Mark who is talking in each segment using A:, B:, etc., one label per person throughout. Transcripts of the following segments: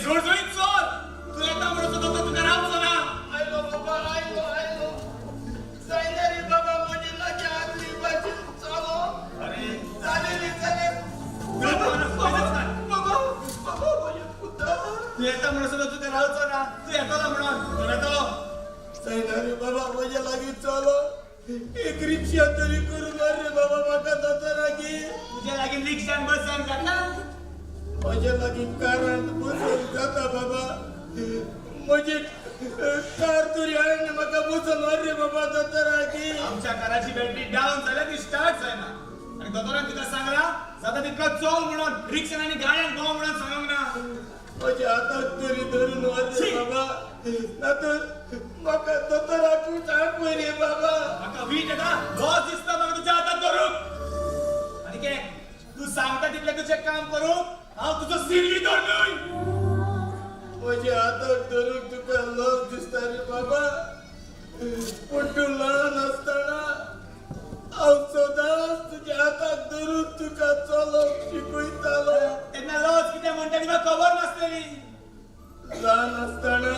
A: जोडजोडीत चल. तूं येता म्हणून दोतोर तुका रावचो ना.
B: आयलो बाबा, आयलो आयलो. जायना रे बाबा, म्हजे लागीं आदली भाशेन चलो.
A: अरे
B: जालें रे जालें. बाबा बाबा, म्हजे पुता.
A: तूं येता म्हणून सुद्दां तुका रावचो ना. तूं येतलो म्हणून, तूं येतलो.
B: जायना रे बाबा, म्हज्या लागीं चलो. एक रिक्षा तरी करून व्हर रे बाबा म्हाका दोतोरागेर.
A: तुज्या लागीं रिक्षान बसान जाता?
B: म्हज्या लागीं कारांत बसून जाता बाबा. म्हजी कार तरी हाडून म्हाका बसून व्हर रे बाबा दोतोरागेर.
A: आमच्या काराची बॅटरी डावन जाल्या, ती स्टार्ट जायना. आनी दोतोरान तुका सांगला जाता तितलो चल म्हणून, रिक्षान आनी गाडयान भोंव म्हणून सांगूंक ना.
B: म्हज्या हाताक तरी धरून व्हर रे बाबा, नातर म्हाका दोतोराकूच आपय रे बाबा.
A: म्हाका वीट येता, लॉस दिसता म्हाका तुज्या हातात धरूंक. आनी के तूं सांगता तितलें तुजें काम करूंक हांव तुजो सिरवीदोर न्हय.
B: म्हज्या हाताक धरूंक तुका लज दिसता रे बाबा, पूण तूं ल्हान आसतना हांव सदांच तुज्या हाताक धरून तुका चलोवंक शिकयतालो.
A: तेन्ना लज कितें म्हणटा ती म्हाका खबर नासलेली.
B: ल्हान आसतना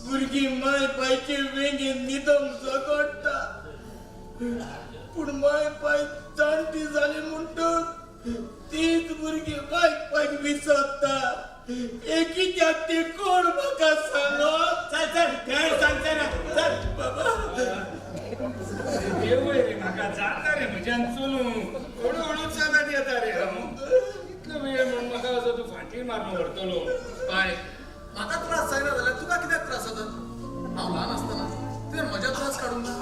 B: भुरगीं माय पायचे वेंगेन न्हिदोंक झगडटा, पूण माय पाय जाणटी जाली म्हणटच तीच भुरगीं माय पायक विसरता. हे कित्याक तें कोण म्हाका सांगत?
A: चल चल, खेळ सांगचें ना, चल.
B: बाबा.
C: देवय रे, म्हाका जाता रे म्हज्यान चलूंक. हळू हळू चलत येता रे हांव. इतलो वेळ म्हूण म्हाका असो तूं फाटीर मारून व्हरतलो पाय?
D: म्हाका त्रास जायना जाल्यार तुका कित्याक त्रास जाता? हांव ल्हान आसतना तुवें म्हज्या त्रास काडूंक ना?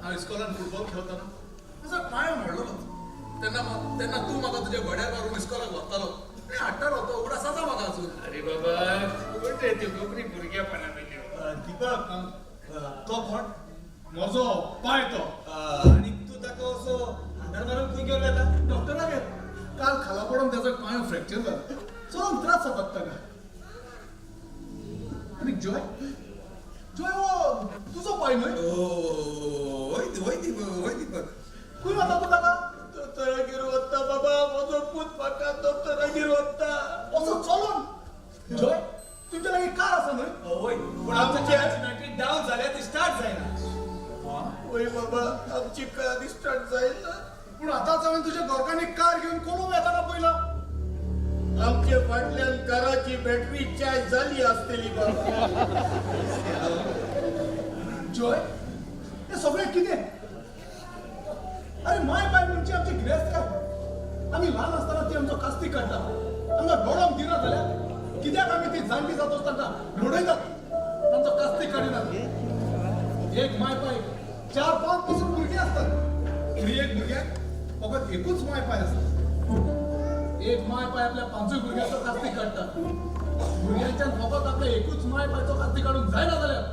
D: हांव इस्कॉलान फुटबॉल खेळताना म्हजो पांय मोडलेलो, तेन्ना तेन्ना तूं म्हाका तुज्या घोड्यार मारून इस्कॉलाक व्हरतालो आनी हाडटालो. तो उगडास आसा म्हाका अजून.
C: अरे बाबा, कोण रे त्यो खबरी भुरग्यापणा मेल्यो.
A: दीपक, तो कोण? म्हजो पाय तो. आनी तूं ताका असो हातार मारून खंय घेवन वता?
D: डॉक्टरागेर. काल खाला पडून त्याचो पांय फ्रॅक्चर जालो, चलोवंक त्रास जातात ताका. आनी जॉय, जॉय हो तुजो पाय न्हय?
E: वय वय दीपक, वय दीपक.
D: खंय वता तूं ताका?
B: दोतोरागेर वता बाबा, म्हजो पूत म्हाका दोतोरागेर वता.
D: असो चलोन? जॉय, तुमच्या लागीं कार आसा न्हय?
A: वय, पूण आमच्या काराची बॅटरी डावन जाल्या, ती स्टार्ट जायना.
B: वय बाबा, आमची कार स्टार्ट जायना.
D: पूण आतांच हांवें तुज्या घरकान्नी कार घेवन कोलूंक येताना पयला.
B: आमचे फाटल्यान काराची बॅटरी चार्ज जाली आसतली बाबा.
D: जॉय, हे सगळें कितें? अरे, माय पाय म्हणजे आमची गिरेस्तकाय. आमी ल्हान आसतना ती आमचो कास्तीक काडटा, आमकां रडोंक दिना जाल्यार कित्याक आमी ती जाणटी जातच तांकां रडयतात, तांचो कास्तीक काडिनात? एक माय पाय चार पांच पासून भुरगीं आसतात, तरी एक भुरग्याक फकत एकूच माय पाय आसता. एक माय पाय आपल्या पांचूय भुरग्यांचो कास्तीक काडटा. भुरग्यांच्यान फकत आपल्या एकूच माय पायचो कास्तीक काडूंक जायना जाल्यार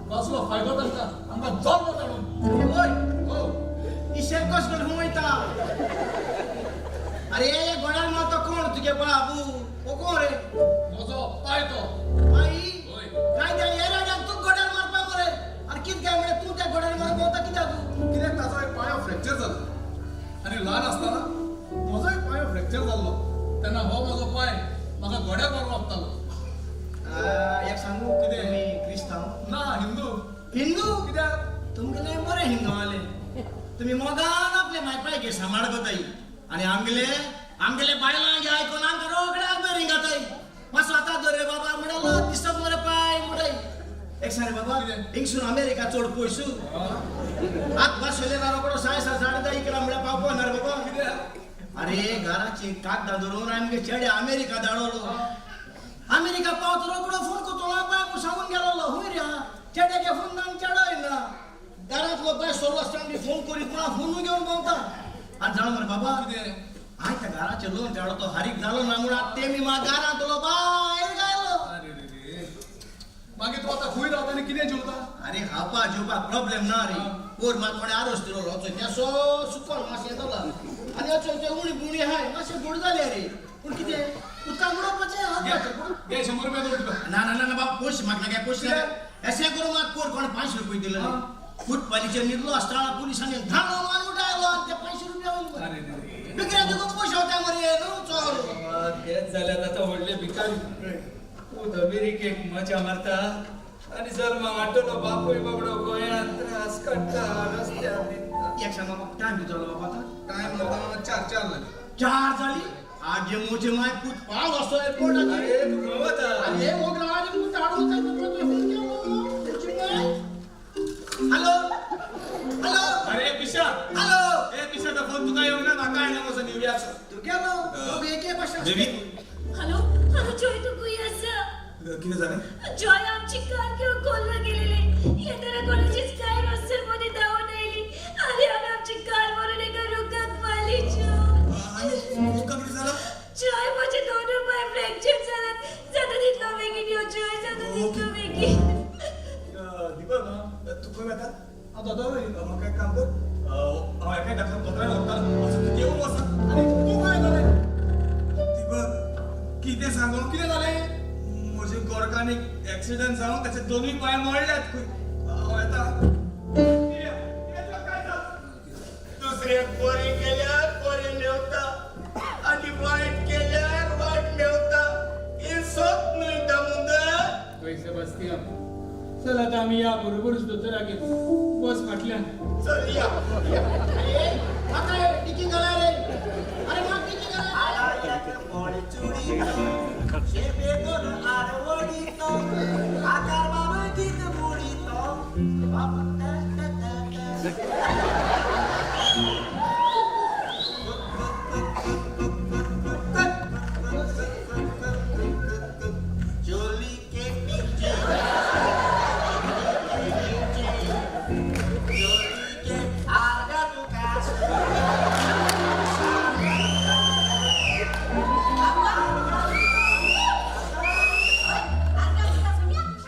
D: कसलो फायदो तांकां आमकां जल्म काडून?
F: ओय.
D: हो.
F: इशें कशें करून वयता? अरे, गोड्यार मारता कोण? तुगे बाबू हो कोण रे?
D: म्हजो पाय तो.
F: आई.
D: होय.
F: काय त्या येराड्यान तूं गोड्यार मारपा मरे? आनी कितें काय म्हळ्यार तूं त्या गोड्यार मारून भोंवता कित्याक तूं?
D: कित्याक ताचो एक पांयो फ्रॅक्चर जालो आनी ल्हान आसतना म्हजोय पांयो फ्रॅक्चर जाल्लो, तेन्ना हो म्हजो पाय म्हाका घोड्यार मारून वागतालो.
F: एक सांगू?
D: कितें?
F: तुमी क्रिस्तांव?
D: ना, हिंदू.
F: हिंदू?
D: कित्याक?
F: तुमगेले बरे हिंदू आले, तुमी मोगान आपले मायपाय घे सांबाळ करताय आनी आमगेले आमगेले बायलां घे आयकोन आमकां रोखडे आगबेर रिंगाताय. मातसो आतां धर रे बाबा म्हणलो, दिसत मरे पाय म्हणटाय. एक सांग रे बाबा.
D: कितें?
F: हिंगसून अमेरिका चड पयसू आत बसले ना, रोकडो साय 11:30 म्हळ्यार पावपा ना रे बाबा.
D: कित्याक?
F: अरे, घराची कागदां धरून आमगे चेडे अमेरिका धाडवलो. अमेरिका पावतो रोकडो फोन करतो बाय म्हूण सांगून गेलोलो. हुंय रे हा चेड्याचे फोन ना आनी चेडो येना. घरांतलो बाय सोडलो आसतना फोन करीत कोणा फोनूय घेवन भोंवता. आनी जाणा मरे बाबा?
D: कितें?
F: आयता त्या घराचें लोन चेडो तो हारीक जालो ना म्हूण आतां तेमी म्हाका घरांतलो भायर घायलो.
D: अरे रे रे, मागीर तूं आतां खंय रावता आनी कितें जेवता?
F: अरे, खावपा जेवपाक प्रॉब्लेम ना रे. वयर मात कोणें आरोस दिलो, नेसो सुकोन मातशें जाला आनी अचो ते उणी बुणी हाय मातशें गोड जाले रे. पूण कितें, उदकान बुडोवपाचें हात.
D: घे, 100 रुपया दवर तुका.
F: ना ना ना ना बाबा, पयशे म्हाका काय पयशे नाका. अशें करूं मात कोर कोणें 500 रुपये दिले. फुटपालीचेर न्हिदलो आसतना पुलिसांनी धाडलो मारून उठायलो आनी ते 500 रुपया वयले.
D: अरे रे रे.
F: बिकऱ्या तुका पयशे वता मरे न्हू चोर.
C: हेच जाल्यात आतां व्हडले भिकारी. पूत अमेरिकेक मजा मारता आनी जल्माक हाडटलो बापूय बाबडो गोंयांत त्रास काडटा, रस्त्यार न्हिदता.
F: एक सांग बाबा, टायम कितें जालो बाबा आतां?
E: टायम आतां चार चार जाली.
F: चार जाली. आगे मोजे माय पूत पाव असो एअरपोर्टाचेर.
C: अरे तूं खंय वता?
F: अरे मोगरा आनी पूत हाडून फोन केलो. Hello hello.
A: अरे पिशा.
F: हॅलो.
A: ए पिशा, तो फोन तुका येवंक ना, म्हाका येना कसो न्यूयॉर्क.
F: तू केलो दोग एके भाशेन.
E: बेबी.
G: हॅलो हॅलो जॉय, तू खंय आसा?
E: कितें जालें?
G: जॉय, आमची कार घेऊन कोल्हा गेलेले. येताना कोणाचीच कार रस्त्यार मध्ये धावून आयली आणि आम्ही आमची कार म्हणून एका रुखाक मारली. जॉय.
E: आनी तुका कितें जालां?
G: जॉय, माझे दोन पाय फ्रॅक्चर जाल्यात. जाता तितलो बेगीन यो जॉय, जाता तितलो बेगीन.
A: दीपक, तूं खंय वता? हांव दोतोर. म्हाका एक काम कर, हांव एका डॉक्टर दोतोरान व्हरता, असो तूं देवून वच.
D: आनी तूं खंय येता रे?
E: दीपक, कितें सांगू?
D: कितें जालें?
E: म्हजे गोरकान एक एक्सिडंट जावन ताचे दोनूय पांय मोडल्यात खंय. हांव येता.
B: दुसऱ्याक बरें केल्यार बरें मेवता आनी वायट केल्यार वायट मेवता, हें सत न्हय दामोदर?
C: हय सेबास्तियांव, चल आतां आमी या बरोबरूच दोतोरागेर. बस फाटल्यान.
B: चल या.
F: अरे म्हाका टिकी घालाय रे. अरे म्हाका टिकी घालाय.
B: चोली के पीछे, चोली के आगा तुका.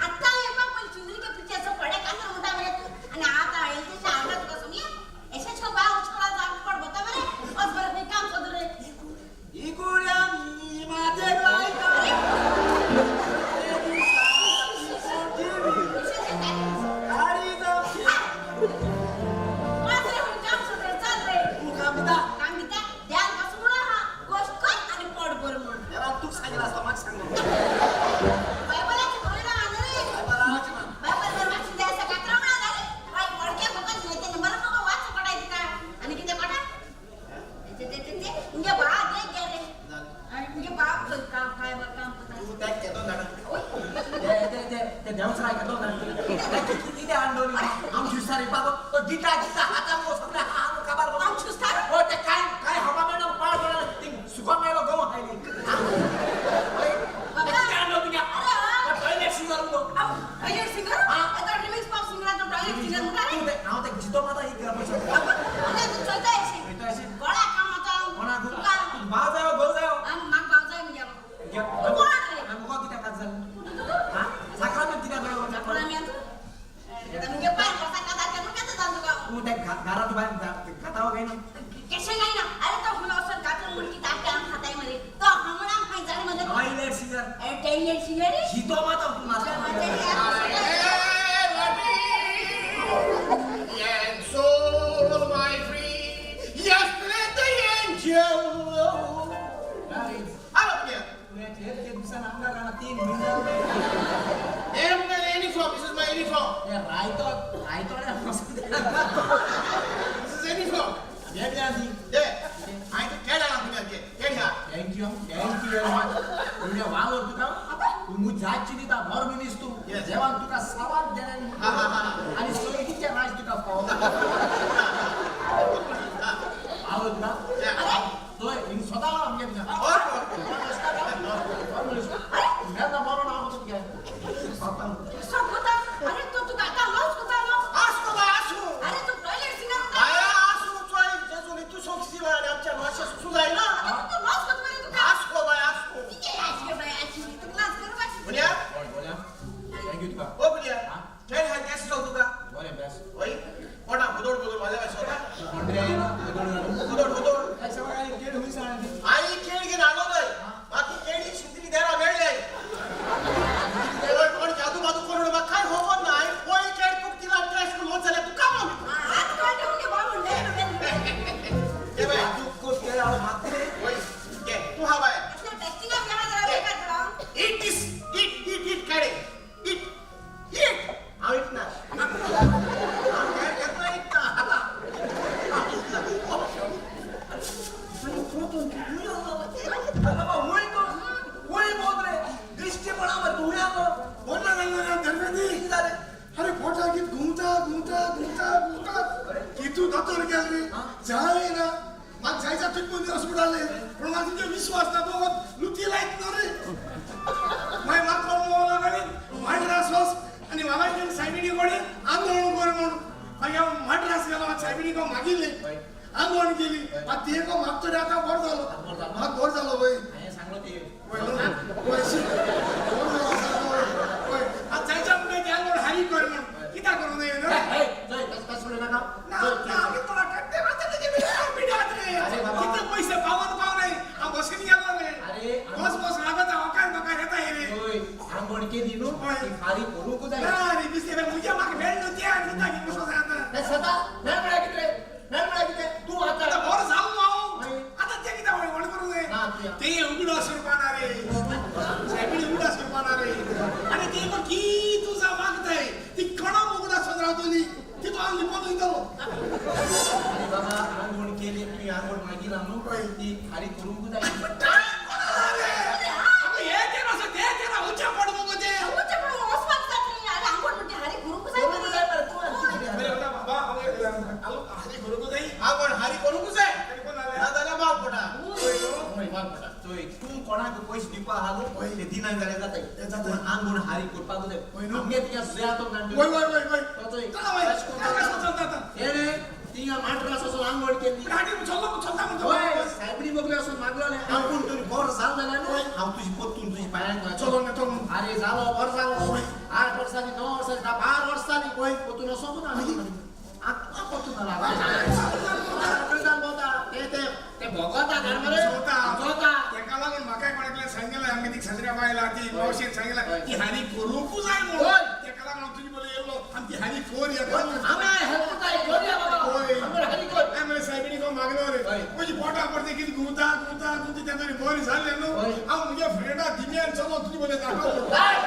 H: आता येपा पयली चुंदरी के पीछे असं पडे कांदर म्हणता मरे तू आणि आता येईल ते अर्धा तुका सुनिया ऐसे छो बा उचकोला जा पड बता मरे अस बरं काही काम शोधू रे.
B: इगुड्या माझे गायका.
H: काम शोध रे, चल रे.
B: तू काम दिता.
H: काम दिता ध्यान बसून हा गोष्ट कर आणि पोट भर म्हणून.
B: तूच सांगितलं असता, म्हाका सांगू.
H: बायबलाची भोयरा आणू रे. बायबल जर वाचून द्यायचं का क्रमणा झाली बाई वडके फकत नाही ते बरं मग वाच पडायचं का आणि किती पडा ते ते ते ते म्हणजे बा दे गे रे आणि म्हणजे बाप काम काय बरं काम करता.
B: तू त्या घेतो झाडा.
H: ओय.
B: ते देवसराय घेतो. किती आणलो आमची सारी बाबा तो गिटा गिटा हाता सगळे हात काबार.
H: आमची सारी?
B: हो, ते काय काय हवा मॅडम पाळ पडा ती सुका मेलो गो हायली. आणलो तुझ्या टॉयलेट सिंगर मुगो.
H: टॉयलेट सिंगर आता रिमिक्स पॉप सिंगर तो टॉयलेट सिंगर म्हणता रे.
B: तू ते हांव ते जितो माता ही करप.
H: अरे तू चलता येशील.
B: चलता येशील.
H: गोळा काम आता.
B: कोणाक?
H: तुका.
B: भाव जायो, घोव जायो.
H: आणि माग भाव जाय म्हणजे तू कोण रे?
B: मुगो कित्याक काज जालें?
H: कुठं तू?
B: हा साक्रामेंत कित्याक जायो?
H: कोणा तू म्हणजे पाय कसा का जाते मग कसं जातो का?
B: तू त्या घरात बाहेर खाताव काय ना?
H: कशे नाही ना. अरे तो हुन असं गातून मुलगी ताटे आम खाताय मध्ये तो हमणा खाय जाणे मध्ये.
B: Toilet singer.
H: अरे टॉयलेट सिंगर रे.
B: जितो माता तू माझा.
F: And soul my free, yes, let the angel. Hello, yeah.
B: तीन minute.
F: Hey, my uniform. This is my uniform.
B: रायतो रायतो.
F: This is uniform. Yeah. I to get out of here. Get here.
B: Thank you, thank you very much. तुझ्या वावर तुका तू मु जातची दिता भर मनीस तू.
F: Yes.
B: देवान तुका सावाद दिले
F: हा, हा, हा.
B: आणि सोयीचे राज तुका फावो वावर तुका.
F: Yeah.
B: तो हिंग स्वतः आमगे.
F: Oh,
B: बरो नाव तुमगे.
H: होता अरे तो तुका आता लॉस होता लो.
F: आसू बाय आसू.
H: अरे तू टॉयलेट सिंगर होता.
F: बाय आसू चोय जेजूनी तू सोक्सी बाय आणि आमच्या भाषा सुजायना.
H: अरे तू लॉस होत मरे तुका.
F: आसको बाय आसको.
H: ठीक आहे आजके बाय आजकी तू नाच कर बस.
F: बुनिया.
B: बोल्या, thank you तुका.
F: ओ बुनिया. खेळ हाय गॅस जाऊ तुका.
B: बरें बेस.
F: ओय कोणा बुदोड बुदोड.
B: अरे बाबा हुंय तूं हुंय बोत रे दिश्टी पडा मरे तूं हुंय आसलो
D: बोलना जालो धर्मेंदी
B: कितें जालें
D: अरे पोटा कित घुंवता घुंवता घुंवता घुंवता कितू दोतोर गेल रे जाय ना म्हाका जायचा ट्रिटमेंट हॉस्पिटल पण म्हाका तुमचे विश्वास ना बाबा लुती लायत ना रे मागीर म्हाका कोण लागली माड्रास वच आनी म्हाका सायबिणी कडेन आंदोलन कर म्हणून मागीर हांव माड्रास गेलो सायबिणी को मागिल्ले आंदोलन केली आतां ते को म्हाका तरी आतां बरो जालो म्हाका बरो जालो वय
B: हांवें सांगलो ते
D: वय न्हू वय शी बरो जालो सारको वय वय
E: आतां जायच्या म्हणटा ते आंगवण हारी कर म्हणून कित्याक करूं नये न्हू
B: हे चल तस तस उलय नाका
E: ना ना आमी तुला कट्टे आता तुझे पिड्यात रे
B: अरे बाबा.
E: किती पैसे पावन पाव नाही हांव बसीन गेलो रे
B: अरे,
E: बस बस लागत हांव बकार येता हे रे
B: होय आंगवण केली न्हू
E: हय.
B: ती फारीक करूंक जाय
E: ना रे बिसले मुझे म्हाका वेळ न्हू ते आनी कित्याक कसो जाता
B: नाही सदा नाही म्हळ्यार कितें नाही म्हळ्यार कितें तूं
E: आता
B: आतां
E: बरो जालो हांव
B: मागीर?
E: आतां ते कित्याक व्हड करूं
B: ना,
E: जाय ते उगडा स्वरूपान रे सायबीणी उगडा स्वरूपान रे आनी ते पण की तुझा मागताय ती कणम उगडा सोद रावतली ती तो हांव लिपोन वयतलो
B: अरे बाबा आंगवण केली तुवें आंगवण मागिला न्हू ती फारीक करूंक जाय
E: हे ते ना ते ते ना उच्च पड मगो ते
H: उच्च पडून वचपाक जात रे. अरे आंघोळ म्हणते हारी करूंक जाय
B: करूंक जाय मरे, तूं आनी कितें
E: अरे बाबा हांव हारी करूंक जाय
A: आंगवण हारी करूंक जाय
E: आनी कोण जालें?
A: ना जाल्यार मार पडा
B: होय, मार पडटा. चोय तूं कोणाक पयशे दिवपा आहा न्हू ते दिना जाल्यार जाताय
D: ते जाताय.
B: पूण आंगवण हारी करपाक जाय
D: होय न्हू?
B: आमगे तिका सुया तो
D: वय वय वय वय
B: चोय
E: चला वय
B: अशें
E: चलता आतां
B: हे रे तिंगा माड्रास वचून आंगवण केली
E: गाडी चलता चलता म्हणतो
B: होय सायबणी बगले वचून मागलेलें आपूण तरी बरो जाल जाल्यार न्हू हांव तुजी परतून तुजी पांयांक
D: चलो ना चलो
B: अरे जालो बरो जालो 8 वर्सांनी 9 वर्सांनी 10 12 वर्सांनी परतून वचोंक ना आतां परतून जाला ते ते ते भोगता घर मरे
E: जोता.
B: जोता
E: तेका लागून म्हाकाय कोणाकल्यान सांगितलें आमगे ती सजऱ्या बायला ती मावशेन सांगितलें ती हानी करूंकू जाय म्हणून
B: होय.
E: तेका लागून हांव तुजी बरोबर येयलो आनी ती हानी कोर येता
B: आमी हेल्प जाय करूया बाबा
E: होय.
B: आमी हारी कर
E: काय म्हळें सायबिणी को मागलो रे
B: होय.
E: म्हजी पोटा पडते कितें घुंवता घुंवता घुंवता तेन्ना तरी बरी जालें न्हू
B: होय.
E: हांव म्हज्या फ्रेंडा दिम्यान चलो तुजी बरोबर दाखोवलो
B: जाय.